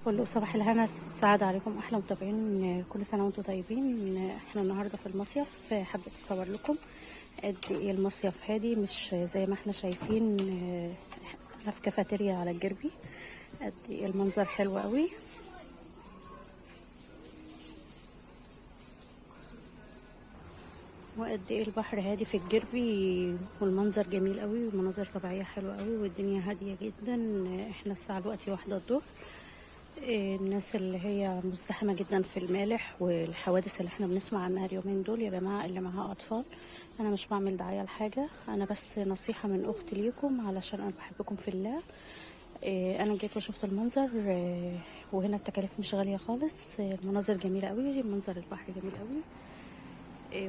كله صباح الهنا والسعادة عليكم أحلى متابعين، كل سنة وانتم طيبين. احنا النهاردة في المصيف، حبيت أصور لكم قد ايه المصيف هادي، مش زي ما احنا شايفين. احنا في كافيتيريا على الجربي، قد ايه المنظر حلو قوي. وقد ايه البحر هادي في الجربي، والمنظر جميل قوي، ومناظر طبيعية حلوة قوي، والدنيا هادية جدا. احنا الساعة دلوقتي 1 الظهر. الناس اللي هي مزدحمة جدا في المالح والحوادث اللي احنا بنسمع عنها اليومين دول، يا جماعة اللي معاها أطفال، أنا مش بعمل دعاية لحاجة، أنا بس نصيحة من أختي ليكم علشان أنا بحبكم في الله. أنا جيت وشفت المنظر، وهنا التكاليف مش غالية خالص. المناظر جميلة قوي، منظر البحر جميل قوي،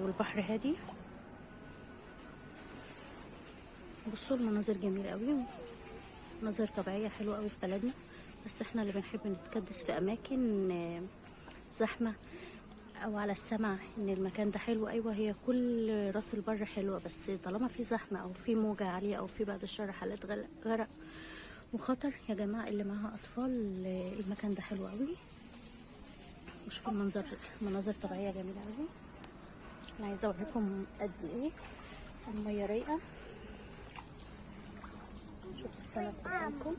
والبحر هادي. بصوا المناظر جميلة قوي، مناظر طبيعية حلوة قوي في بلدنا، بس احنا اللي بنحب نتكدس في اماكن زحمة او على السمع ان المكان ده حلو. ايوه هي كل راس البر حلوة، بس طالما في زحمة او في موجة عالية او في بعد الشر حالات غرق وخطر، يا جماعة اللي معاها اطفال، المكان ده حلو قوي. وشوفوا المنظر، مناظر طبيعية جميلة قوي. انا عايزة اوريكم قد ايه المية رايقة. شوفوا السمك قدامكم.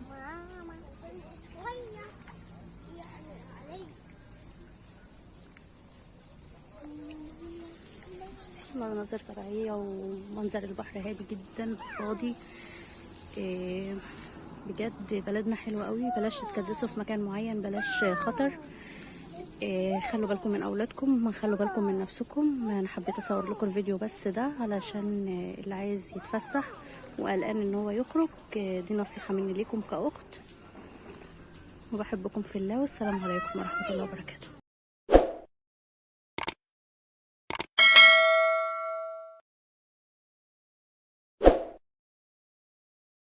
مناظر طبيعية ومنظر البحر هادي جدا فاضي. بجد بلدنا حلوة قوي. بلاش تتكدسوا في مكان معين، بلاش خطر. خلوا بالكم من اولادكم، خلوا بالكم من نفسكم. انا حبيت اصور لكم الفيديو بس ده علشان اللي عايز يتفسح وقلقان ان هو يخرج، دي نصيحة مني ليكم كأخت، وبحبكم في الله. والسلام عليكم ورحمة الله وبركاته.